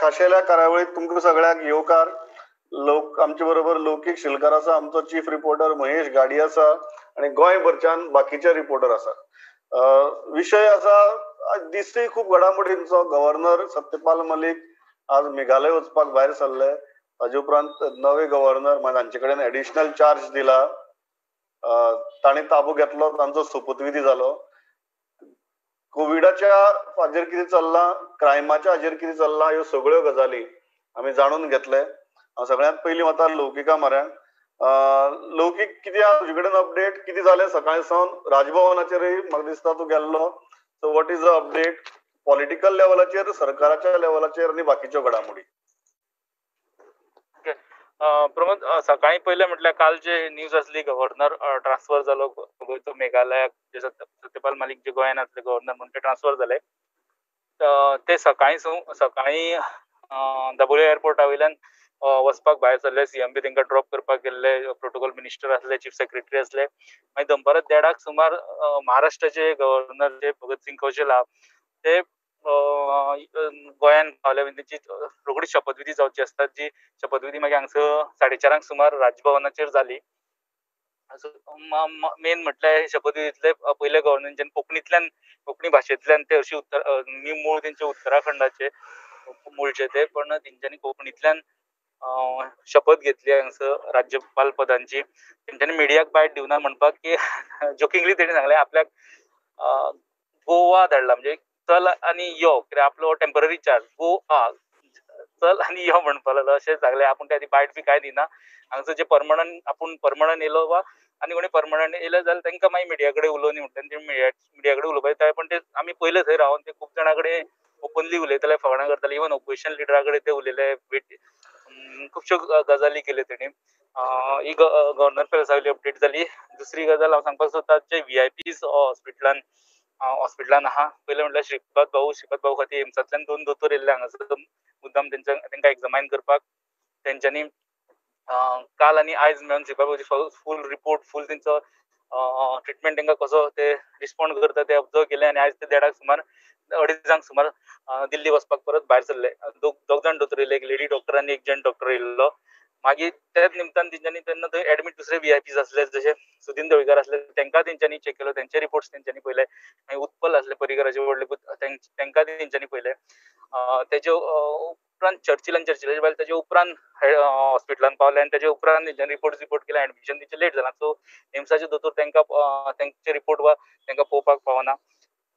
खाशेल्या कार्यावळीत तुमकां सगळ्यांक येवकार. लोक आमचे बरोबर लौकीक शिलकार आसा, आमचो चीफ रिपोर्टर महेश गाडी आसा आनी गोंयभरच्यान बाकीचे रिपोर्टर आसा. विशय आसा दिसय खूब घडामोडींचो. गव्हर्नर सत्यपाल मलिक आज मेघालय वचपाक भायर सरले. ताजे उपरांत नवे गव्हर्नर तांचे कडेन एडिशनल चार्ज दिला, तांणी ताबो घेतलो, तांचो सोपूतविधी जालो. कोविडाच्या हाजेर कितें चल्लां, क्रायमाच्या हाजेर कितें चल्लां, ह्यो सगळ्यो गजाली आमी जाणून घेतले. हांव सगळ्यांत पयलीं वता लौकिका म्हऱ्यान. लौकीक, कितें आसा तुजे कडेन अपडेट? कितें जालें सकाळी सावन? राजभवनाचेरय म्हाका दिसता तूं गेल्लो. So what is the update political लेवलाचेर, सरकाराच्या लेवलाचेर आनी बाकीच्यो घडामोडी? प्रमोद, सकाळी पयलें म्हटल्यार काल जे न्यूज आसली गव्हर्नर ट्रान्सफर जालो गोंयचो मेघालयाक, जे सत्यपाल मलिक जे गोंयान आसले गव्हर्नर म्हणून ते ट्रान्सफर जाले. ते सकाळी सकाळी दाबोळी एअरपोर्टा वयल्यान वचपाक भायर सरले. सीएम बी तांकां ड्रॉप करपाक गेल्ले, प्रोटोकॉल मिनिस्टर आसले, चीफ सेक्रेटरी आसले. मागीर दनपारां 1:30 सुमार महाराष्ट्राचे गव्हर्नर जे भगतसिंग कौशल आहा ते गोंयान पावले. तेंची रोखडी शपथविधी जावची आसता, जी शपथविधी मागीर हांगसर 4:30 सुमार राजभवनाचेर जाली. मेन म्हटल्यार शपथविधींतले पयले गव्हर्नर जेन्ना कोंकणींतल्यान, कोंकणी भाशेंतल्यान ते अशी उत्तर मूळ तेंचे उत्तराखंडाचे मुळचे ते, पण तेंच्यांनी कोंकणींतल्यान शपथ घेतली हांगसर राज्यपाल पदांची. तेंच्यांनी मिडियाक बायट दिवना म्हणपाक की जोकिंगली तेणी सांगलें आपल्याक गोवा धाडला, म्हणजे चल आनी यो, कित्याक आपलो टेम्पररी चार्ज गोवा चल आनी यो म्हणपाक लागलो अशें सांगलें. आपूण त्या बायट बी कांय दिना, हांगसर जे परमनंट आपूण परमनंट येयलो वा आनी कोणी परमनंट येयले जाल्यार तांकां मागीर मिडिया कडेन उलोवनी म्हणटा ते मिडिया कडेन उलोवपाक जाय. पण ते आमी पयले थंय रावन ते खूब जाणां कडेन ओपनली उलयताले, फकाणां करताले, इवन ओपोजिशन लिडरा कडेन ते उलयले, खुबश्यो गजाली केल्यो तेणी. ही गव्हर्नर पॅलसा वयली अपडेट जाली. दुसरी गजाल हांव सांगपाक सोदता, जे व्हीआयपीज हॉस्पिटलान आहा, पयलें म्हटल्यार श्रीपाद भाऊ. श्रीपाद भाऊ खातीर एम्सांतल्यान 2 दोतोर येयल्ले हांगासर मुद्दाम तांकां एग्जामायन करपाक. तेंच्यांनी काल आनी आयज मेळून श्रीपाद भाऊची फूल रिपोर्ट, फूल तेंचो ट्रिटमेंट तांकां कसो ते रिस्पोंड करता ते ऑब्जर्व केले. आनी आयज ते 1:30 सुमार 2:30 सुमार दिल्ली वचपाक परत भायर सरले. दोग जाण दोतोर येयले, एक लेडी डॉक्टर आनी एक जंट डॉक्टर येयल्लो. मागीर त्याच निमतान तेंच्यांनी तेन्ना थंय एडमीट दुसरे व्हीआयपीज आसले, जशे सुदीन ढवळीकर आसले, तांकां तेंच्यांनी चॅक केलो, तेंचे रिपोर्ट्स तेंच्यांनी पळयले. मागीर उत्पल आसले पर्रीकराचे व्हडले पूत, तांकां तेंच्यांनी पळयले. तेजे उपरांत चर्चिल आनी चर्चिलाचे भायर तेजे उपरांत हॉस्पिटलान पावले आनी तेजे उपरांत तेंच्यांनी रिपोर्ट केले. एडमिशन तेंचें लेट जालां, सो एम्साचे दोतोर तांकां तेंचे रिपोर्ट वा तांकां पळोवपाक पावना.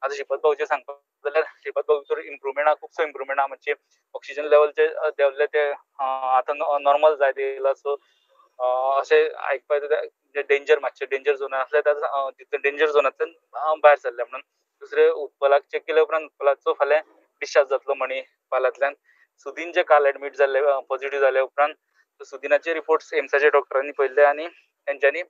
आतां श्रीपाद भाऊचें सांगपाक जाल्यार श्रीपाद भाऊ भितर इम्प्रुवमेंट आहा, खुबसो इम्प्रुवमेंट आहा. मातशें ऑक्सिजन लेवल जे देंवले ते आतां नॉर्मल जायत येयला. सो अशें आयकपाक येता डेंजर, मातशें डेंजर झोनान आसले तितले डेंजर झोनांतल्यान भायर सरले म्हणून. दुसरें उत्पलाक चॅक केले उपरांत उत्पलाचो फाल्यां डिस्चार्ज जातलो मणिपालांतल्यान. सुदीन जे काल एडमीट जाल्ले पॉझिटिव्ह जाले उपरांत सुदिनाचे रिपोर्ट्स एम्साच्या डॉक्टरांनी पळयल्ले आनी तेंच्यांनी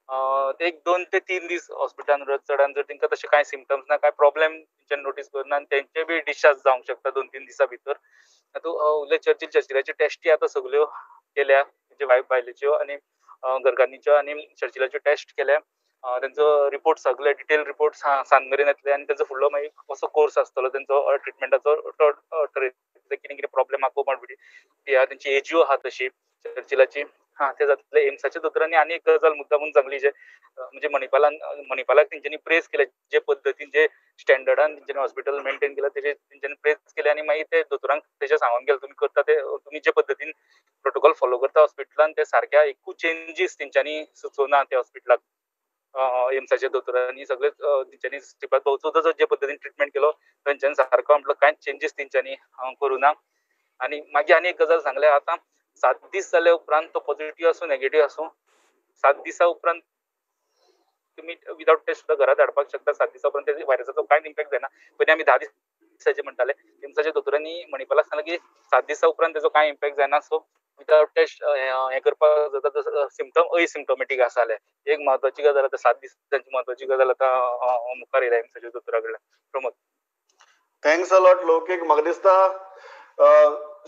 1-2 ते 3 दीस हॉस्पिटलान उरत, चडान चड तांकां तशें कांय सिमटम्स ना, कांय प्रॉब्लेम तेंच्यांनी नोटीस करूना आनी तेंचे बी डिस्चार्ज जावंक शकता 2-3 दिसां भितर. आतां उरले चर्चिल, चर्चिलाच्यो टेस्टी आतां सगल्यो केल्या, तेंचे वायफ बायलेच्यो आनी घरकान्नीच्यो आनी चर्चिलाच्यो टेस्ट केल्या. तेंचो रिपोर्ट सगळे डिटेल रिपोर्ट सांज मेरेन येतले आनी तेंचो फुडलो मागीर कसो कोर्स आसतलो तेंचो ट्रिटमेंटाचो ठरयतले, कितें कितें प्रॉब्लेम आहा, कोमॉर्बिडिटी आहा, तेंची एज्यू आहा तशी चर्चिलाची. हां, ते जातले. एम्साच्या दोतोरांनी आनी एक गजाल मुद्दामून सांगली, जे म्हणजे मणिपालाक तेंच्यांनी प्रेस केले, जे पद्दतीन जे स्टँडर्डान तेंच्यांनी हॉस्पिटल मेंटेन केलां तेजे तेंच्यांनी प्रेस केले. आनी मागीर ते दोतोरांक तेजें सांगून गेले, तुमी करता ते, तुमी जे पद्दतीन प्रोटोकॉल फॉलो करता हॉस्पिटलान ते सारक्या एकूच चेंजीस तेंच्यांनी सुचोवना त्या हॉस्पिटलाक. एम्साच्या दोतोरांनी सगळे तेंच्यांनी श्रीपाद भाऊचो जे पद्दतीन ट्रिटमेंट केलो तेंच्यांनी सारको म्हटलं कांयच चेंजीस तेंच्यांनी करूं ना. आनी मागीर आनी एक गजाल सांगले, आतां 7 दीस जाले उपरांत तो पॉझिटिव्ह आसूं नेगेटिव्ह आसूं, 7 दिसां उपरांत तुमी विदावट टेस्ट सुद्दां घरा धाडपाक शकता. 7 दिसां उपरांत त्या व्हायरसाचो कांयच इम्पॅक्ट जायना. पयलीं आमी 10 दिसांचे म्हणटाले, एम्साच्या दोतोरांनी मणिपालाक सांगलें की 7 दिसां उपरांत तेजो कांय इम्पॅक्ट जायना, सो विदावट टेस्ट हें करपाक जाता. सिमटम असिम्टोमॅटीक आसा जाल्यार एक म्हत्वाची गजाल आतां 7 दिसांची म्हत्वाची गजाल आतां मुखार येयल्या एम्साच्या दोतोरा कडल्यान. Pramod, thanks a lot Laukik. म्हाका दिसता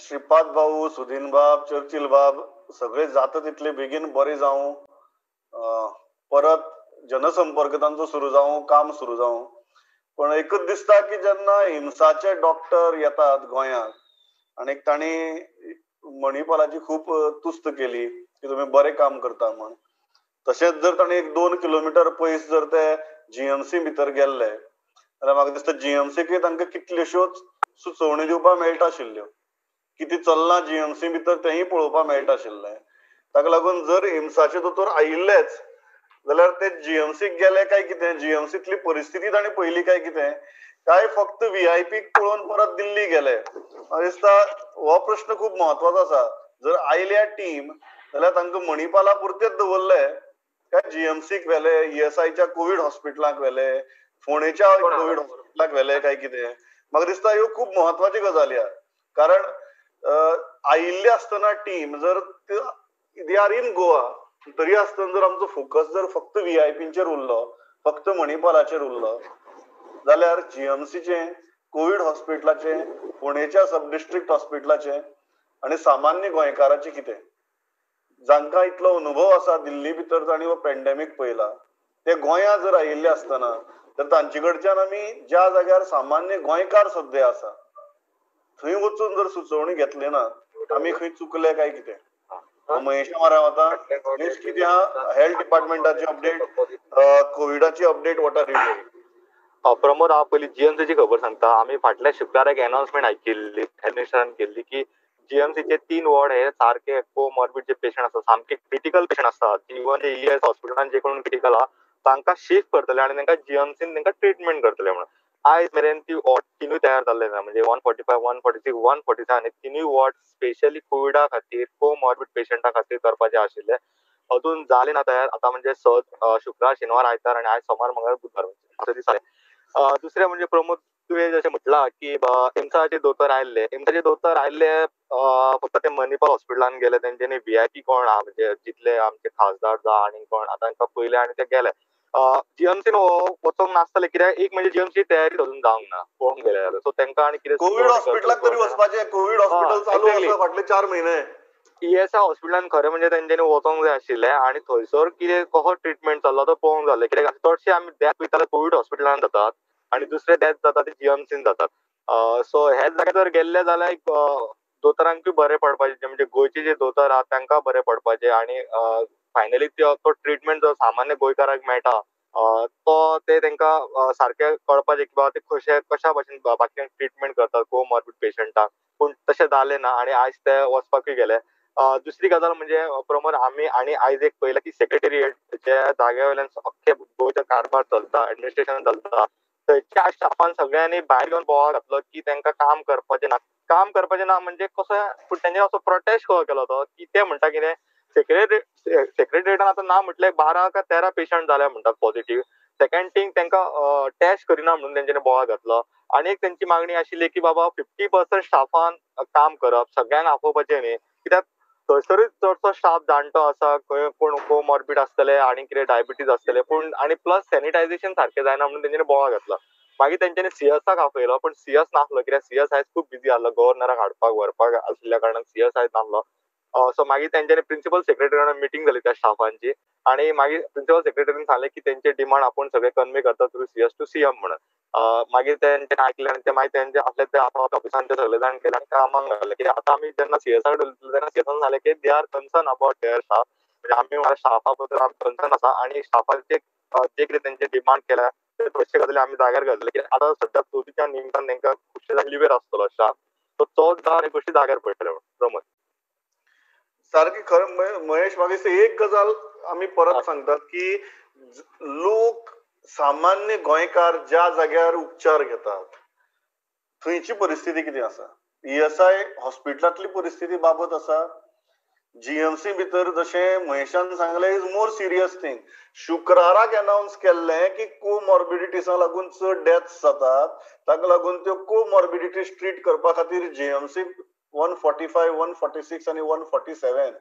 श्रीपाद भाऊ, सुदीन बाब, चर्चिल बाब सगळे जाता तितले बेगीन बरे जावं, परत जनसंपर्क तांचो सुरू जावं, काम सुरू जावं. पण एकच दिसता की जेन्ना एम्साचे डॉक्टर येतात गोंयांत आनी तांणी मणिपालाची खूब तुस्त केली की तुमी बरें काम करता म्हण. तशेंच जर तांणी एक 2 किलोमिटर पयस जर ते जीएमसी भितर गेल्ले जाल्यार म्हाका दिसता जीएमसीकय तांकां कितल्योश्योच सुचोवण्यो दिवपाक मेळटा आशिल्ल्यो, कितें चल्लां जीएमसी भितर तेंय पळोवपाक मेळटा आशिल्लें. ताका लागून जर एम्साचे दोतोर आयिल्लेच जाल्यार ते जीएमसीक गेले काय कितें, जीएमसींतली परिस्थिती तांणी पळयली काय कितें, काय फक्त व्हीआयपीक पळोवन परत दिल्ली गेले, म्हाका दिसता हो प्रश्न खूब म्हत्वाचो आसा. जर आयल्या टीम जाल्यार तांकां मणिपाला पुरतेच दवरले काय जीएमसीक व्हेले, ईएसआयच्या कोवीड हॉस्पिटलाक व्हेले, फोंडेच्या कोवीड हॉस्पिटलाक व्हेले काय कितें, म्हाका दिसता ह्यो खूब म्हत्वाची गजाली आहा. कारण आयिल्ली आसतना टीम जर they are in Goa तरी आसतना जर आमचो फोकस जर फक्त व्हीआयपींचेर उरलो, फक्त मणिपालाचेर उरलो जाल्यार जीएमसीचे, कोवीड हॉस्पिटलाचे, फोंडेच्या सब डिस्ट्रिक्ट हॉस्पिटलाचे आनी सामान्य गोंयकाराचे कितें, जांकां इतलो अनुभव आसा दिल्ली भितर तांणी हो पेंडेमीक पळयला, ते गोंया जर आयिल्ले आसतना तर तांचे कडच्यान आमी ज्या जाग्यार सामान्य गोंयकार सद्या आसा थंय वचून जर सुचोवणी घेतली ना आमी खंय चुकले काय कितें. महेशा मारा वता कितें आहा हेल्थ डिपार्टमेंटाची अपडेट, कोविडाची update, what are you? Pramod, हांव पयलीं जीएमसीची खबर सांगता. आमी फाटल्या शुक्राराक एनाउन्समेंट आयकिल्ली, हेल्थ मिनिस्टरान केल्ली की जीएमसीचे 3 वॉर्ड हे सारके कोमॉर्बिड जे पेशंट आसा, सामके क्रिटिकल पेशंट आसा, इवन जे ईएस हॉस्पिटलान जे कोण क्रिटिकल आहा तांकां शिफ्ट करतले आनी तांकां जीएमसीन तांकां ट्रिटमेंट करतले म्हणून. आयज मेरेन ती वॉर्ड तिनूय तयार जाल्ले ना, म्हणजे 145, 146, 147 हे तिनूय वॉर्ड स्पेशली कोविडा खातीर कोमॉर्बिड पेशंटा खातीर करपाचे आशिल्ले, अजून जाले ना तयार. आतां म्हणजे शुक्रार, शेनवार, आयतार आनी आयज सोमार, मंगळार, बुधवार असो दीस जाले. दुसरें म्हणजे प्रमोद, तुवें जशें म्हटलां की एम्साचे दोतोर आयिल्ले, एम्साचे दोतोर आयिल्ले फक्त ते मणिपाल हॉस्पिटलान गेले, तेंच्यांनी व्हीआयपी कोण आहा म्हणजे जितले आमचे खासदार जावं आनी कोण आतां तांकां पयले आनी ते गेले. जीएमसीन वचोंक नासतले कित्याक एक म्हणजे जीएमसी तयारी अजून जावंक ना पळोवंक गेले जाल्यार, सो तांकां आनी कितें कोवीड हॉस्पिटलाक तरी वचपाचें, कोवीड हॉस्पिटल चालू आसा फाटले 4 म्हयने. ईएसआय हॉस्पिटलान खरें म्हणजे तेंच्यांनी वचोंक जाय आशिल्लें आनी थंयसर कितें कसो ट्रिटमेंट चल्ला तो पळोवंक जालें, कित्याक चडशे आमी डेथ वयता जाल्यार कोवीड हॉस्पिटलान जातात आनी दुसरे डेथ जाता ते जीएमसीन जातात. सो हेच जाग्यार जर गेल्ले जाल्यार एक दोतोरांकूय बरें पडपाचें, म्हणजे गोंयचे जे दोतोर आहात तांकां बरें पडपाचें आनी फायनली तो ट्रिटमेंट जो सामान्य गोंयकाराक मेळटा तो ते तांकां सारकें कळपाचें की बाबा ते कशे कशा भशेन बाकीच्यांक ट्रिटमेंट करतात कोमॉर्बिड पेशंटाक. पूण तशें जालें ना आनी आयज ते वचपाकूय गेले. दुसरी गजाल म्हणजे प्रमोद, आमी आनी आयज एक पळयलें की सेक्रेटेरिएट ज्या जाग्या वयल्यान अख्खे गोंयचो कारभार चलता, एडमिनिस्ट्रेशन चलता, थंयच्या स्टाफान सगळ्यांनी भायर घेवन बोवाळ घातलो की तांकां काम करपाचें ना. काम करपाचें ना म्हणजे कसो, पूण तेंच्यांनी असो प्रोटेस्ट कसो केलो तो की ते म्हणटा कितें सेक्रेटेरिएटान आतां ना म्हटल्यार 12 काय 13 पेशंट जाले म्हणटात पॉझिटीव. सेकंड थींग तांकां टेस्ट करिना म्हणून तेंच्यांनी बोवाळ घातलो. आनी एक तेंची मागणी आशिल्ली की बाबा 50% स्टाफान काम करप, सगळ्यांक आपोवपाचें न्ही, कित्याक थंयसरूय चडसो स्टाफ जाणटो आसा, खंय कोण कोमॉर्बिड आसतले आनी कितें डायबिटीज आसतले, पूण आनी प्लस सॅनिटायझेशन सारकें जायना म्हणून तेंच्यांनी बोवाळ घातलो. मागीर तेंच्यांनी सीएसाक आपयलो, पूण सीएस नासलो कित्याक सीएस आयज खूब बिजी आसलो, गव्हर्नराक हाडपाक व्हरपाक आशिल्ल्या कारणान सीएस आयज नासलो. सो मागीर तेंच्यांनी प्रिन्सिपल सेक्रेटरी मिटींग जाली त्या स्टाफांची आनी मागीर प्रिन्सिपल सेक्रेटरीन सांगलें की तेंचे डिमांड आपूण सगळे कन्वे करता थ्रू सीएस टू सीएम म्हणून. मागीर तेंच्यांनी आयकलें आनी ते मागीर तेंचे आपले ते ऑफिसान ते सगळे जाण केले आनी कामाक घालें. कित्याक आतां आमी जेन्ना सीएसा कडेन उलयतले तेन्ना सीएसान सांगलें की they are concern about their staff, म्हणजे आमी स्टाफा बद्दल आमी कन्सर्न आसा आनी स्टाफाचे जे कितें तेंचे डिमांड केल्या ते चडशे गजाली आमी जाग्यार घातले. कित्याक आतां सद्या चवथीच्या निमतान तांकां खुबशे जाण लिवेर आसतलो स्टाफ, सो चवथ जावन ह्यो गोश्टी जाग्यार पडटल्यो. प्रमोद, सारकी खरें महेश, म्हाका एक गजाल आमी परत सांगतात की लोक सामान्य गोंयकार ज्या जाग्यार उपचार घेतात थंयची परिस्थिती कितें आसा, ईएसआय हॉस्पिटलांतली परिस्थिती बाबत आसा, जीएमसी भितर जशें महेशान सांगलें is more serious thing. शुक्राराक अनाउन्स केल्लें की कोमॉर्बिडिटीसां लागून चड डेथ्स जातात, ताका लागून त्यो कोमॉर्बिडिटीज ट्रीट करपा खातीर जीएमसी 145, 146 आनी 147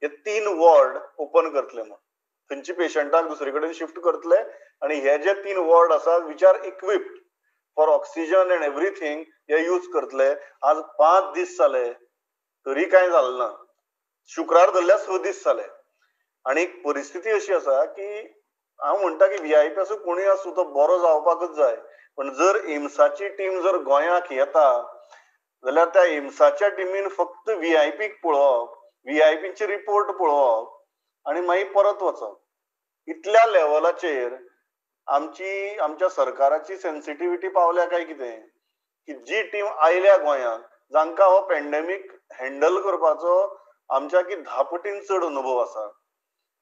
हे 3 वॉर्ड ओपन करतले म्हूण, थंयची पेशंटाक दुसरे कडेन शिफ्ट करतले आनी हे जे 3 वॉर्ड आसा which are equipped for oxygen and everything हे यूज करतले. आज 5 दीस जाले तरी कांय जालें ना, शुक्रार धरल्यार 6 दीस जाले आनी परिस्थिती अशी आसा की हांव म्हणटा की व्हीआयपी आसूं कोणूय आसूं तो बरो जावपाकच जाय, पण जर एम्साची टीम जर गोंयाक येता जाल्यार त्या एम्साच्या टिमीन फक्त व्हीआयपीक पळोवप, व्हीआयपीचे रिपोर्ट पळोवप आनी मागीर परत वचप. इतल्या लेवलाचेर आमची आमच्या सरकाराची सेन्सिटिविटी पावल्या काय कितें की जी टीम आयल्या गोंयांत जांकां हो पेंडेमीक हँडल करपाचो आमच्या की 10 पटीन चड अनुभव आसा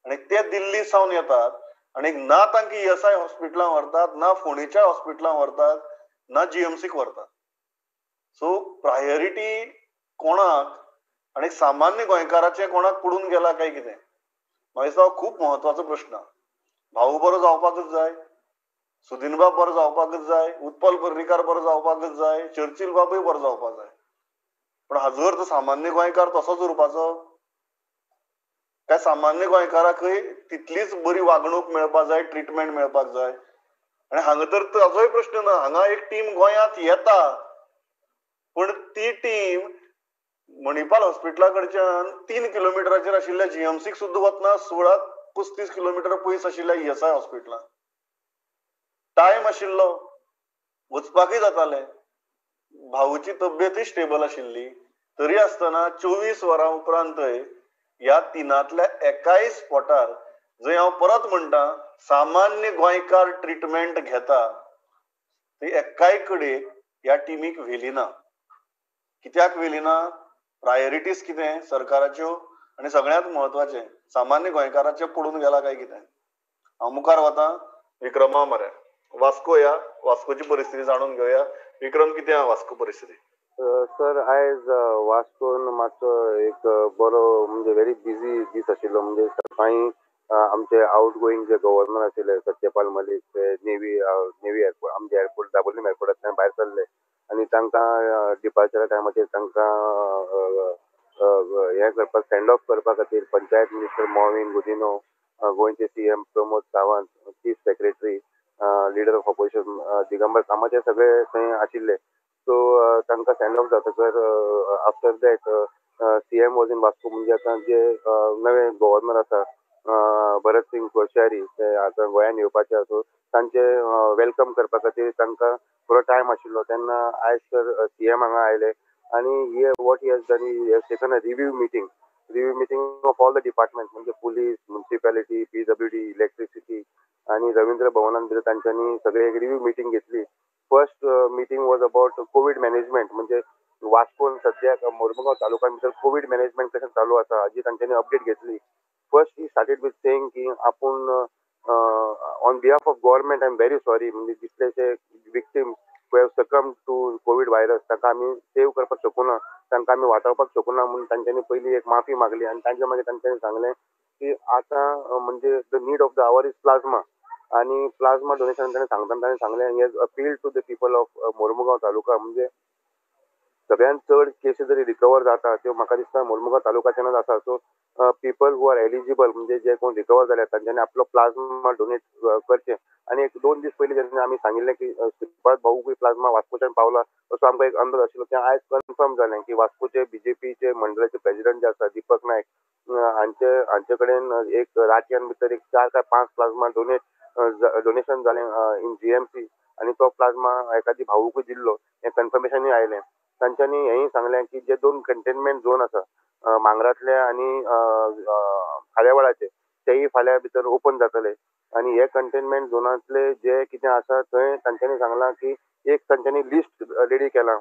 आनी ते दिल्ली सावन येतात आनी ना तांकां ईएसआय हॉस्पिटलां व्हरतात, ना फोंडेच्या हॉस्पिटलां व्हरतात, ना जीएमसीक व्हरतात. सो प्रायोरिटी कोणाक आनी सामान्य गोंयकाराचें कोणाक पडून गेला काय कितें? म्हाका दिसता हो खूब म्हत्वाचो प्रश्न. भाऊ बरो जावपाकच जाय, सुदिनबाब बरो जावपाकच जाय, उत्पल पर्रीकार बरो जावपाकच जाय, चर्चिल बाबूय बरो जावपाक जाय, पण हाजो अर्थ सामान्य गोंयकार तसोच उरपाचो काय सामान्य गोंयकाराकय तितलीच बरी वागणूक मेळपाक जाय, ट्रिटमेंट मेळपाक जाय? आनी हांगा तर ताजोय प्रश्न ना. हांगा एक टीम गोंयांत येता पण ती टीम मणिपाल हॉस्पिटला कडच्यान 3 किलोमिटराचेर आशिल्ल्या जीएमसीक सुद्दां वतना 16-35 किलोमिटर पयस आशिल्ल्या ईएसआय हॉस्पिटलान टायम आशिल्लो, वचपाकय जातालें, भाऊची तब्येतय स्टेबल आशिल्ली, तरी आसतना 24 वरां उपरांतय ह्या तिनांतल्या एकाय स्पॉटार जंय हांव परत म्हणटा सामान्य गोंयकार ट्रिटमेंट घेता ती एकाय कडेन ह्या टिमीक व्हेली ना. कित्याक व्हेली ना? प्रायोरिटीज कितें सरकाराच्यो आनी सगळ्यांत म्हत्वाचें सामान्य गोंयकाराचें पडून गेला काय कितें? हांव मुखार वता विक्रमा मरे वास्को या वास्कोची परिस्थिती जाणून घेवया. विक्रम, कितें आहा वास्को परिस्थिती? सर, आयज वास्कोन मातसो एक बरो म्हणजे व्हेरी बिझी दीस आशिल्लो. म्हणजे सकाळीं आमचे आउट गोईंग जे गव्हर्नर आशिल्ले सत्यपाल मलिक ते नेव्ही एअरपोर्ट आमचे एअरपोर्ट दाबोलीम एअरपोर्टांतल्यान भायर सरले आनी तांकां डिपार्चरा टायमाचेर तांकां हें करपाक सँड ऑफ करपा खातीर पंचायत मिनिस्टर मॉविन गुदिन्हो, गोंयचे CM Pramod Sawant, chief secretary, leader of opposition Digambar Kamat हे सगळे थंय आशिल्ले. सो तांकां सँड ऑफ जातकर after that CM was in Vasco. म्हणजे आतां जे नवे गव्हर्नर आसा भरत सिंग कोश्यारी ते आतां गोंयान येवपाचे आसा, सो तांचे welcome करपा खातीर तांकां बरो टायम आशिल्लो. तेन्ना आयज तर सीएम हांगा आयले आनी he what he has done, he has taken a review meeting of all the department म्हणजे पुलीस, म्युनिसिपॅलिटी, पीडब्ल्यूडी, इलेक्ट्रिसिटी आनी रवींद्र भवनान भितर तांच्यांनी सगळे एक रिव्यू मिटींग घेतली. First meeting was about COVID management. म्हणजे वास्कोन सद्याक मोरमुगांव तालुक्यान भितर कोवीड मॅनेजमेंट कशें चालू आसा हाजी तांच्यांनी अपडेट घेतली. First he started with saying की आपूण on behalf of government I am very sorry. म्हणजे जितलेशे victims who have succumbed to COVID virus तांकां आमी सेव करपाक शकूना, तांकां आमी वाटावपाक शकूना म्हणून तांच्यांनी पयली एक माफी मागली. आनी तांच्या मागीर तांच्यांनी सांगलें की आतां म्हणजे the need of the hour is plasma. आनी प्लाझ्मा डोनेशन ताणें सांगतना ताणें सांगलें he has appeal to the people of Mormugao taluka. म्हणजे सगळ्यांत चड केसी जरी रिकवर जाता त्यो म्हाका दिसता मोरमुगांव तालुक्याच्यानच आसा. So people who are eligible म्हणजे जे कोण रिकवर जाल्या तांच्यांनी आपलो प्लाझ्मा डोनेट करचें. आनी एक 2 दीस पयलीं जेन्ना आमी सांगिल्लें की श्रीपाद भाऊकूय प्लाझ्मा वास्कोच्यान पावला असो आमकां एक अंदाज आशिल्लो, तें आयज कन्फर्म जालें की वास्कोचे बीजेपीचे मंडळाचे प्रेजिडंट जे आसा दीपक नायक हांचे कडेन एक रातयान भितर एक 4 काय 5 प्लाझ्मा डोनेशन जालें इन जीएमसी आनी तो प्लाझ्मा एकादी भाऊकूय दिल्लो हें कन्फर्मेशनूय आयलें. तांच्यांनी हेंय सांगलें की जे 2 कंटेनमेंट झोन आसा मांगरांतले आनी खाऱ्यावळाचे तेय फाल्यां भितर ओपन जातले आनी हे कंटेनमेंट झोनांतले जे कितें आसा थंय तांच्यांनी सांगलां की एक तांच्यांनी लिस्ट रेडी केलां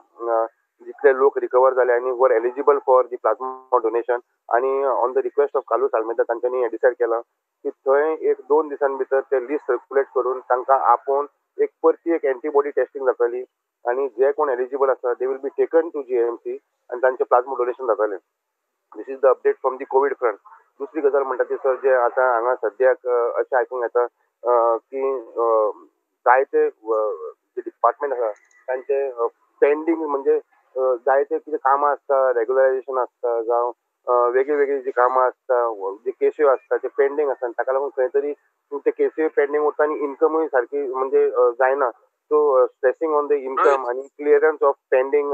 जितले लोक रिकवर जाले आनी were eligible for the plasma donation. आनी on the request of Carlos Almeida तांच्यांनी हें डिसायड केलां की थंय एक 2 दिसां भितर ते लिस्ट सर्क्युलेट करून तांकां आपोवन एक परती एक एंटीबॉडी टेस्टिंग जातली आनी जे कोण एलिजिबल आसा they will be taken to GMC आनी तांचें प्लाझ्मा डोनेशन जातलें. This is the update from the COVID front. दुसरी गजाल म्हणटा ती सर, जे आतां हांगा सद्याक अशें आयकूंक येता की जायते जे डिपार्टमेंट आसा तांचे पेंडींग म्हणजे जायते कितें कामां आसता, रेगुलरायजेशन आसता जावं वेगळी वेगळी जी कामां आसता, जे केस्यो आसता ते पेंडींग आसता आनी ताका लागून खंय तरी ते केस्यो पेंडींग उरता आनी इन्कमूय सारकी म्हणजे जायना. So stressing on the income आनी क्लियरन्स ऑफ पेंडींग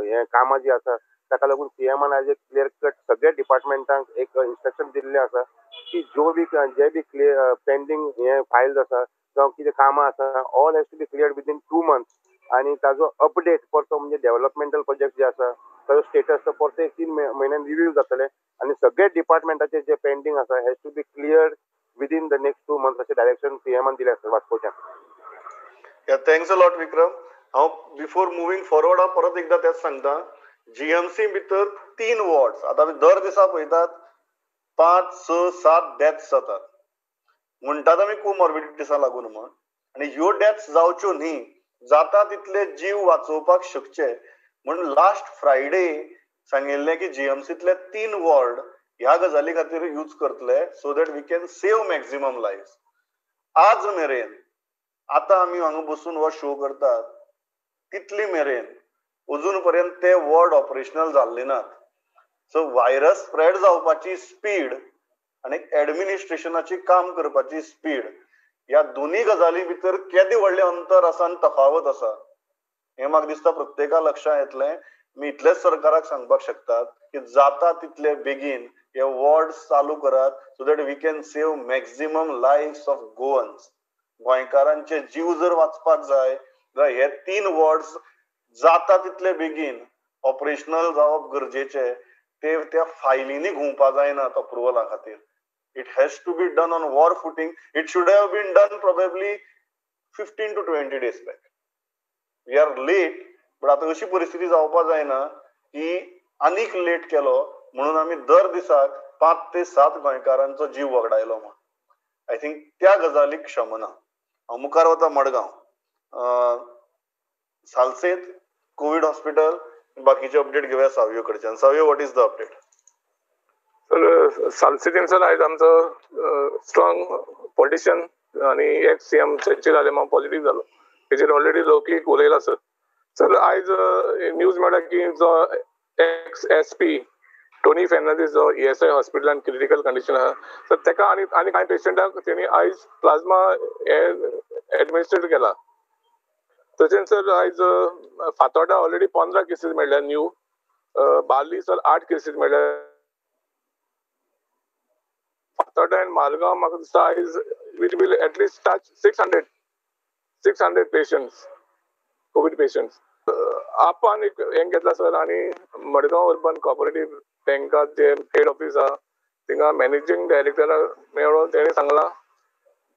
हे कामां जी आसा ताका लागून सीएमान आयज एक क्लियर कट सगळ्या डिपार्टमेंटांक एक इन्स्ट्रक्शन दिल्लें आसा की जो बी जे बी क्लियर पेंडींग हे फायल्स आसा जावं कितें कामां आसा all has to be clear within 2 months. आनी ताजो अपडेट परतो म्हणजे डेव्हलपमेंटल प्रोजेक्ट जे आसा ताजो स्टेटस तो परतो एक 3 म्हयन्यान रिव्यू जातले आनी सगळे डिपार्टमेंटाचे जे पेंडींग आसा has to be cleared within the next 2 months अशें डायरेक्शन सीएमान दिलें आसा वास्कोच्यान. Thanks a lot Vikram. हांव बिफोर मुवींग फॉरवर्ड हांव परत एकदां तेंच सांगता, जीएमसी भितर 3 वॉर्ड्स आतां आमी दर दिसा पळयतात 5, 6, 7 डेथ्स जातात म्हणटात आमी कोमॉर्बिडिटीसा लागून म्हण, आनी ह्यो डेथ्स जावच्यो न्ही, जाता तितले जीव वाचोवपाक शकचे म्हण लास्ट फ्रायडे सांगिल्लें की जीएमसींतले 3 वॉर्ड ह्या गजाली खातीर यूज करतले so that we can save maximum life. आज मेरेन आतां आमी हांगा बसून हो शो करतात तितली मेरेन अजून पर्यंत ते वॉर्ड ऑपरेशनल जाल्ले नात. सो व्हायरस स्प्रेड जावपाची स्पीड आनी एडमिनिस्ट्रेशनाची काम करपाची स्पीड ह्या दोन्ही गजाली भितर केदें व्हडलें अंतर आसा आनी तफावत आसा हें म्हाका दिसता प्रत्येका लक्षांत येतलें. मी इतलेंच सरकाराक सांगपाक शकतात की जाता तितले बेगीन हे वॉर्ड्स चालू करात so that we can save maximum lives of Goans. गोंयकारांचे जीव जर वाचपाक जाय जाल्यार हे 3 वॉर्ड्स जाता तितले बेगीन ऑपरेशनल जावप गरजेचे. ते त्या फायलींनी घुंवपा जायना अप्रुवला खातीर. It has to be done on war footing. It should have been done probably 15 to 20 days back. We are late, but आतां अशी परिस्थिती जावपा जायना की आनीक लेट केलो म्हणून आमी दर दिसाक 5 ते 7 गोंयकारांचो जीव वगडायलो म्हण. I think त्या गजालीक क्षमना. हांव मुखार वता मडगांव, सालसेत कोवीड हॉस्पिटल, बाकीचे अपडेट घेवया सावयो कडच्यान. Savio, what is the update? Sir, सालसेतीन sir आयज आमचो स्ट्रॉंग पॉलिटिशियन आनी ex CM Sachin Alemao positive जालो, तेचेर ऑलरेडी लौकीक उलयला सर. सर आयज न्यूज मेळ्ळा की जो x S P Tony Fernandes जो ईएसआय हॉस्पिटलान क्रिटिकल कंडिशन आहा सर, तेका आनी आनी कांय पेशंटाक तेणी आयज प्लाझ्मा हे एडमिनिस्ट्रेट केला. तशेंच सर आयज फातोर्डा ऑलरेडी 15 केसीस मेळ्ळ्या न्यू, बार्ली सर 8 केसीस मेळ्ळ्या. फातोर्डा आनी मारगांव म्हाका दिसता आयज it will at least touch 600 patients, COVID patients. आपान एक हें घेतला सर आनी मडगांव अर्बन कॉपरेटीव बँकात जे हेड ऑफीस आहा थिंगा मॅनेजींग डायरेक्टरा मेळोन तेणें सांगलां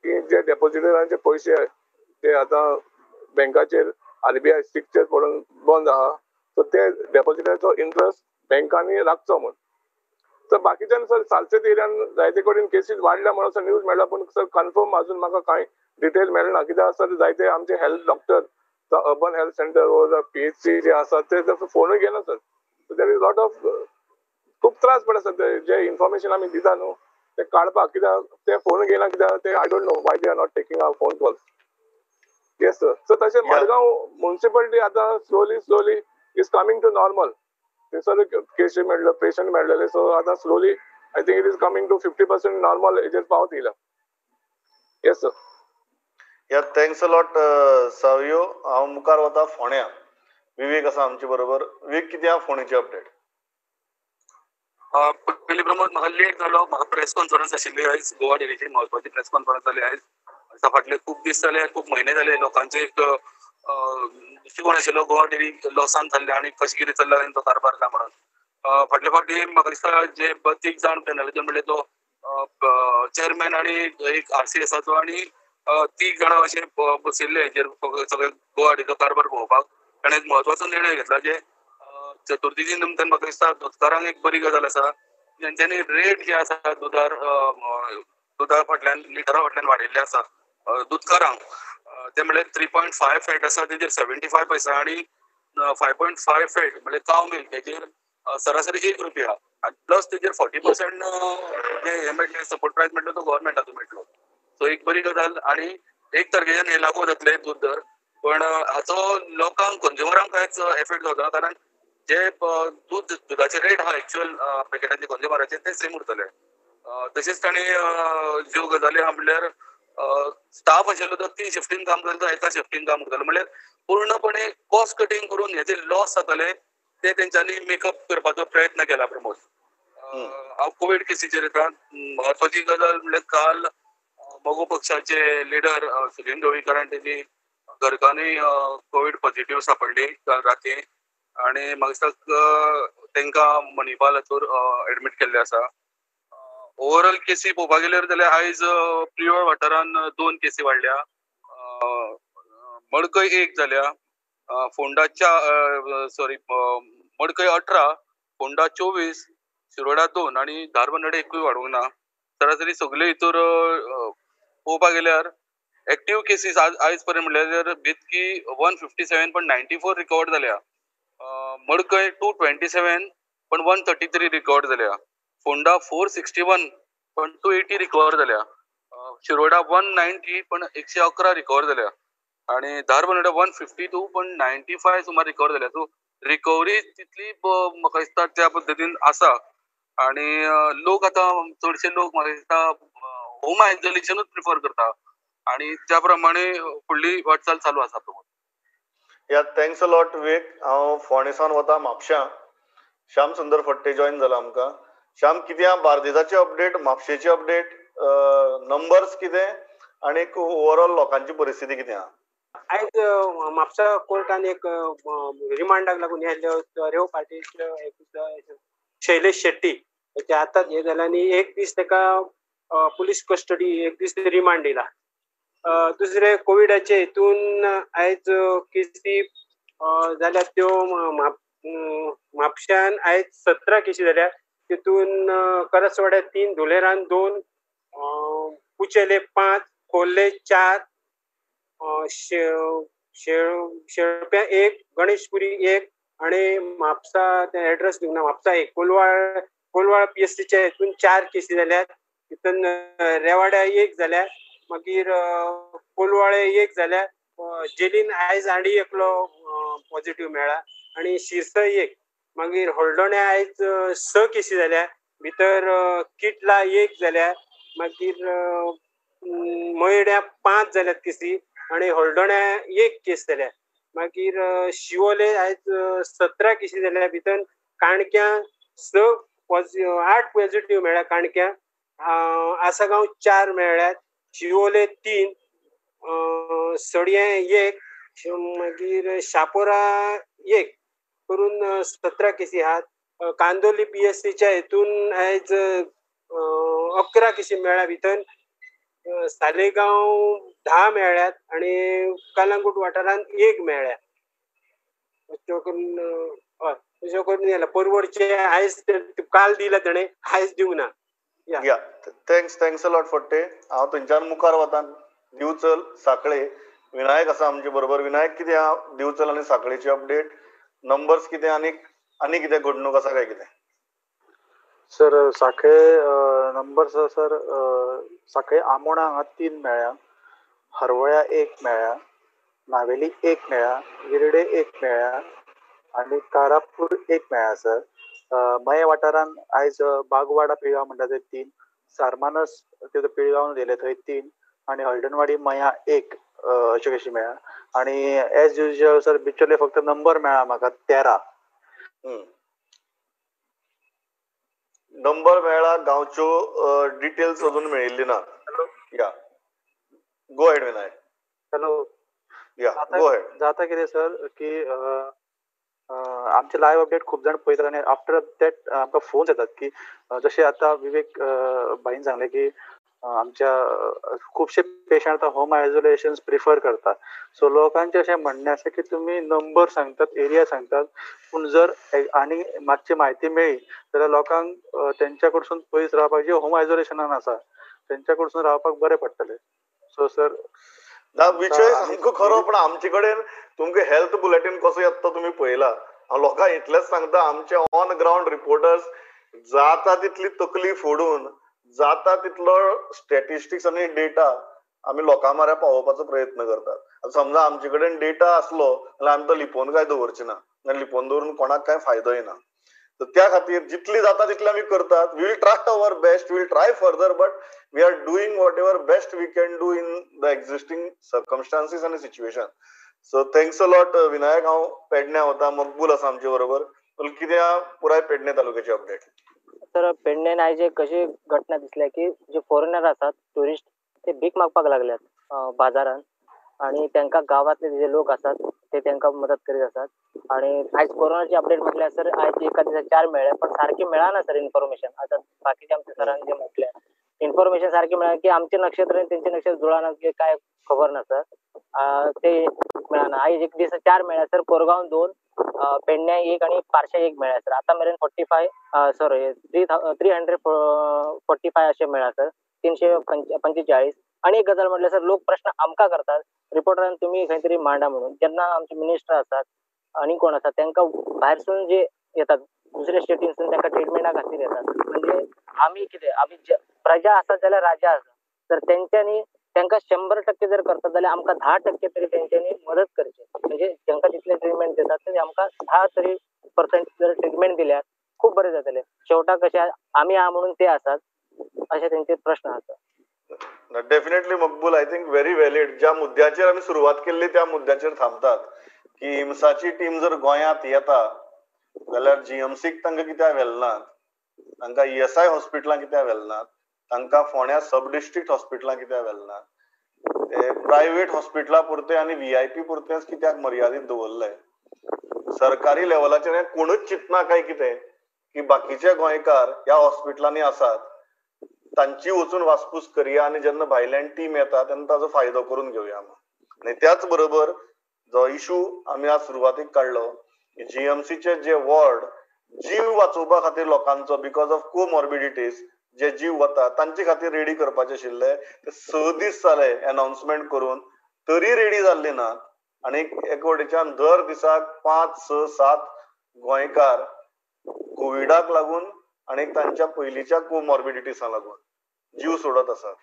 की जे डेपोजिटरांचे पयशे जे आतां बँकाचेर आरबीआय स्ट्रिक्चर पडून बंद आहा, सो ते डेपोजिटाचो इंट्रस्ट बँकांनी राखचो म्हूण. सर बाकीच्यान सर सालसेत एरियान जायते कडेन केसीस वाडल्या म्हणून सर न्यूज मेळ्ळा, पूण सर कन्फर्म अजून म्हाका कांय डिटेल मेळना. कित्याक सर जायते आमचे health doctor, urban health centre or PHC जे आसा ते फोनूय घेना sir. So there is lot of खूब त्रास पडटा सर, जे इन्फॉर्मेशन आमी दिता न्हू ते काडपाक, कित्याक ते फोन घेना, कित्याक ते I don't know why they are not taking our phone calls. Yes sir. So तशें मडगांव मुन्सिपालिटी आतां slowly slowly is coming to normal. थंयसर केशी मेळ्ळो, पेशंट मेळ्ळेले, सो आतां slowly I think it is coming to 50% normal हेजेर पावत येयला. Yes sir. Yeah, thanks a lot Savio. हांव मुखार वता फोंड्या, विवेक आसा आमचे बरोबर. विवेक, कितें आहा फोंडेची अपडेट? पयलीं प्रमोद, म्हाका लेट जालो, म्हाका प्रेस कॉन्फरन्स आशिल्ली आयज, गोवा डेरीची म्हत्वाची प्रेस कॉन्फरन्स जाली आयज. फाटले खूब दीस जाले, खूब म्हयने जाले लोकांचे एक दृश्टिकोण आशिल्लो गोवा डेरी लॉसान जाल्ले आनी कशें कितें चल्ला तेंचो कारभार काय म्हणून. फाटले फावटी म्हाका दिसता जे 3 जाण पॅनलाचे म्हणले तो चेअरमॅन आनी एक आरसीएसाचो आनी 3 जाणां अशे बशिल्ले हेजेर सगळे गोवा डेरीचो कारभार पळोवपाक. ताणें एक म्हत्वाचो निर्णय घेतला जे चतुर्थीचे निमतान म्हाका दिसता दुदकारांक एक बरी गजाल आसा, तेंच्यांनी रेट जे आसा दुदार दुदा फाटल्यान लिटरा फाटल्यान वाडयल्ले आसा दुदकारांक, ते म्हणल्यार 3.5 फॅट आसा तेजेर 75 पैसा आनी 5.5 फॅट म्हणल्यार काव मिल्क हेजेर सरासरी 1 रुपया आनी प्लस तेजेर 40% जे हें मेळटलें सपोर्ट प्रायस मेळटलो तो गव्हर्मेंटाचो मेळटलो. सो एक बरी गजाल आनी 1 तारखेच्यान हें लागू जातलें दूद दर, पण हाचो लोकांक कंज्युमरांक कांयच एफेक्ट जावचो कारण जे दूद दुदाचे रेट आहा एक्चुअल पॅकेटाचे कंज्युमराचे ते सेम उरतले. तशेंच ताणें ज्यो गजाली आहा म्हणल्यार स्टाफ आशिल्लो तो 3 शिफ्टीन काम करता, तो एका शिफ्टीन काम करतलो, म्हणल्यार पूर्णपणे कॉस्ट कटींग करून हेजे लॉस जातले ते तेंच्यांनी मेकअप करपाचो प्रयत्न केला. प्रमोद, हांव कोवीड केसीचेर येता. म्हत्वाची गजाल म्हणल्यार काल मगो पक्षाचे लिडर सुदिन ढवळीकारान तेजी घरकान्नूय कोवीड पॉझिटिव्ह सापडली काल राती आनी म्हाका दिसता तांकां मणिपाल हातूर एडमीट केल्ले आसा. ओवरऑल केसी पळोवपाक गेल्यार जाल्यार आयज प्रियोळ वाठारान 2 केसी वाडल्या, मडकय 1 जाल्या, फोंडा 4 मडकय 18, फोंडा 24, शिरोडा 2 आनी धारबांदोडें 1 वाडूंक ना. सरासरी सगळे हितूर पळोवपाक गेल्यार एक्टीव केसीस आयज पर्यंत म्हणल्यार बेतकी 157 पण 94 रिकवर जाल्या, मडकय 227 पण 133 रिकवर जाल्या, फोंडा 461 पण 280 रिकवर जाल्या, शिरोडा 190 पण 111 रिकवर जाल्या आनी धारबांदोडें 152 पण 95 सुमार रिकवर जाल्या. सो रिकवरी तितली म्हाका दिसता त्या पद्दतीन आसा आनी लोक आतां चडशे लोक म्हाका दिसता होम आयसोलेशनूच प्रिफर करता आनी त्या प्रमाणे फुडली वाटचाल चालू आसा. Pramod, yeah, thanks a lot Vivek. हांव फोंडेसान वता म्हापश्यां. श्याम सुंदर फडते जॉयन जाला आमकां. श्याम, कितें बार्देसाची अपडेट, म्हापशेची अपडेट, नंबर्स कितें आनी ओवरऑल लोकांची परिस्थिती कितें आहा? आयज म्हापसा कोर्टान एक रिमांडाक लागून हे रेव पार्टीचे शैलेश शेट्टी ते आतांच हे जाले आनी 1 दीस ताका पुलीस कस्टडी, 1 दीस रिमांड दिला. दुसरे कोविडाचे हितून आयज केसी जाल्यात त्यो म्हापश्यान आयज 17 केसी जाल्या, तितून करसवाड्या 3, धुलेरान 2, कुचेले 5, खोर्ले 4, शेळप्या 1, गणेशपुरी 1 आनी म्हापसा ते एड्रेस दिवंक ना, म्हापसा 1, कोलवाळ PSCच्या हितून 4 केसी जाल्यात, तितून रेवाड्या 1 जाल्या, मागीर कोलवाळे 1 जाल्या, जेलीन आयज आनी एकलो पॉझिटिव्ह मेळ्ळा आनी शिरसय 1, मागीर हळदोण्या आयज 6 केसी जाल्या, भितर किटला 1 जाल्या, मागीर मयड्या 5 जाल्यात केसी आनी हळदोण्या 1 केस जाल्या, मागीर शिवोले आयज 17 केसी जाल्या, भितर काणक्यां 8 पॉझिटिव्ह मेळ्ळ्या, काणक्यां आसागांव 4 मेळ्ळ्यात, शिवोले 3, सडयें 1, मागीर शापोरा 1 करून 17 केसी आहात. कांदोली PSCच्या हितून आयज 11 केसी मेळ्ळ्या, भितर सालेगांव 10 मेळ्ळ्यात आनी कलंगूट वाठारांत 1 मेळ्ळ्या. अशें करून हय, अशें करून गेला. परवडचे आयज काल दिला तेणें, आयज दिवंक ना. Yeah, thanks a lot Phadte. हांव थंयच्यान मुखार वता दिवचल साखळे. विनायक आसा आमचे बरोबर. विनायक, कितें आहा दिवचल आनी साखळेची अपडेट, नंबर्स कितें आनी आनी कितें घडणूक आसा काय कितें? सर, साखळे नंबर्स सर, साखळे आमोणा हांगा 3 मेळ्ळ्या, हरवळ्या 1 मेळ्ळ्या, नावेली 1 मेळ्ळ्या, विर्डे 1 मेळ्ळ्या आनी कारापूर 1 मेळ्ळ्या सर. मये वाठारान आयज बागवाडा पिळगांव म्हणटा थंय 3, सारमानस ते पिळगांव दिले थंय 3 आनी हळदणवाडी मया 1 अश्यो केशी मेळ्ळ्या. आनी एज युजल सर बिचोले फक्त नंबर मेळ्ळा म्हाका 13 नंबर मेळ्ळा, गांवच्यो डिटेल्स अजून मेळिल्ली ना. Yeah, go ahead Vinayak. Hello, yeah, go ahead. जाता कितें सर की आमचे लायव्ह अपडेट खूब जाण पळयतात आनी आफ्टर that आमकां फोन्स येतात की जशें आतां विवेक भाईन सांगलें की आमच्या खुबशे पेशंट आतां होम आयसोलेशन प्रिफर करतात. सो लोकांचें अशें म्हणणें आसा की तुमी नंबर सांगतात, एरिया सांगतात, पूण जर आनी मातशी म्हायती मेळ्ळी जाल्यार लोकांक तेंच्या कडसून पयस रावपाक, जे होम आयसोलेशनान आसा तेंच्या कडसून रावपाक बरें पडटलें. सो सर विशय सामको खरो, पण आमचे कडेन तुमकां हेल्थ बुलेटीन कसो येता तो तुमी पळयला. हांव लोकांक इतलेंच सांगता, आमचे ऑन ग्रावंड रिपोर्टर्स जाता तितली तकली फोडून जाता तितलो स्टॅटिस्टिक्स आनी डेटा आमी लोकां म्हऱ्या पावोवपाचो प्रयत्न करतात. समजा आमचे कडेन डेटा आसलो जाल्यार आमी तो लिपोवन काय दवरचे ना, लिपोवन दवरून कोणाक काय फायदोय ना. तर त्या खातीर जितली जाता तितली आमी करतात. We will try our best, we will try further, but we are doing whatever best we can do in the existing circumstances आनी situation. So thanks a lot Vinayak. हांव पेडण्या वता, मकबूल आसा आमचे बरोबर. कितें पुराय पेडणे तालुक्याची अपडेट? तर पेडण्यान आयज एक अशी घटना दिसल्या की जे फॉरेनर आसात, ट्युरिस्ट, ते भीक मागपाक लागल्यात बाजारान. आणि तांकां गांवांतले जे लोक आसात ते तांकां मदत करीत आसात. आणि आयज कोरोनाची अपडेट म्हटल्यार सर आयज एका दिसा 4 मेळ्ळे, पण सारकें मेळना सर इन्फॉर्मेशन. आतां बाकीचे आमच्या सरान जे म्हटलें इन्फॉर्मेशन सारकें मेळना की आमचें नक्षत्र आनी तेंचें नक्षत्र जुळना की काय खबर ना सर, ते मेळना. आयज एक दिसा 4 मेळ्ळे सर, कोरगांव 2, पेडण्या 1 आणि पार्शा 1 मेळ्ळे सर. आतां मेरेन 45 सॉरी 345 अशें मेळ्ळा सर, 345. आणि एक गजाल म्हटल्यार सर, लोक प्रश्न आमकां करतात रिपोर्टरान तुमी खंय तरी मांडा म्हणून. जेन्ना आमचे मिनिस्टर आसात आनी कोण आसात तांकां भायरसून जे येतात दुसऱ्या स्टेटीनसून तांकां ट्रिटमेंटा खातीर येतात, म्हणजे आमी कितें आमी प्रजा आसा जाल्यार राजा आसा तर तेंच्यांनी तांकां 100% जर करतात जाल्यार आमकां 10% तरी तेंच्यांनी मदत करची. म्हणजे तांकां जितले ट्रिटमेंट दितात ते आमकां 10 तरी पर्संट जर ट्रिटमेंट दिल्यार खूब बरें जातलें. शेवटाक कशें आमी आहा म्हणून ते आसात अशें तेंचे प्रश्न आसा. Definitely Maqbool, I think very valid. ज्या मुद्द्याचेर आमी सुरवात केल्ली त्या मुद्द्याचेर थांबतात की एम्साची टीम जर गोंयांत येता जाल्यार जीएमसीक तांकां कित्याक व्हेलनात, तांकां ईएसआय हॉस्पिटलां कित्याक व्हेलनात, तांकां फोंड्या सब डिस्ट्रिक्ट हॉस्पिटलां कित्याक व्हेलनात, ते प्रायव्हेट हॉस्पिटलां पुरते आनी व्हीआयपी पुरतेंच कित्याक मर्यादीत दवरले. सरकारी लेवलाचेर कोणूच चिंतना काय कितें की बाकीचे गोंयकार ह्या हॉस्पिटलांनी आसात तांची वचून वासपूस करया आनी जेन्ना भायल्यान टीम येता तेन्ना ताजो फायदो करून घेवया. आनी त्याच बरोबर जो इशू आमी आज सुरवातीक काडलो, जीएमसीचे जे वॉर्ड जीव वाचोवपा खातीर लोकांचो because of कोमॉर्बिडिटीज जे जीव वता तांचे खातीर रेडी करपाचे आशिल्ले, ते 6 दीस जाले अनाउन्समेंट करून तरी रेडी जाल्ले ना. आनी एक वटेच्यान दर दिसाक 5, 6, 7 गोंयकार कोविडाक लागून आनी तांच्या पयलींच्या कोमॉर्बिडिटीसां लागून जीव सोडत आसात.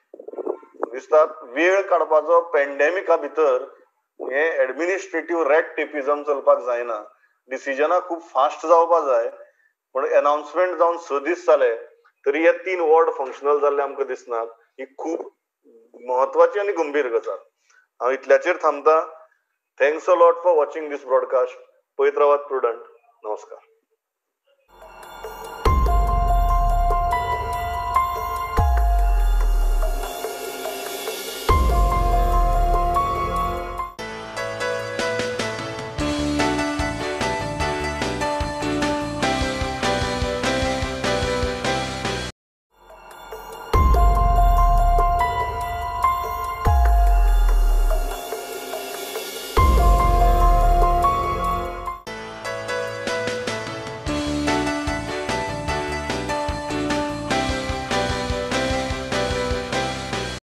दिसतात वेळ काडपाचो पेंडेमिका भितर हे एडमिनिस्ट्रेटीव रेड टेपिझम चलपाक जायना. डिसिजनां खूब फास्ट जावपा जाय, पूण अनाउन्समेंट जावन 6 दीस जाले तरी हे 3 वॉर्ड फंक्शनल जाल्ले आमकां दिसनात. ही खूब म्हत्वाची आनी गंभीर गजाल. हांव इतल्याचेर थांबता. Thanks a lot for watching this broadcast. पळयत रावात प्रुडंट. नमस्कार.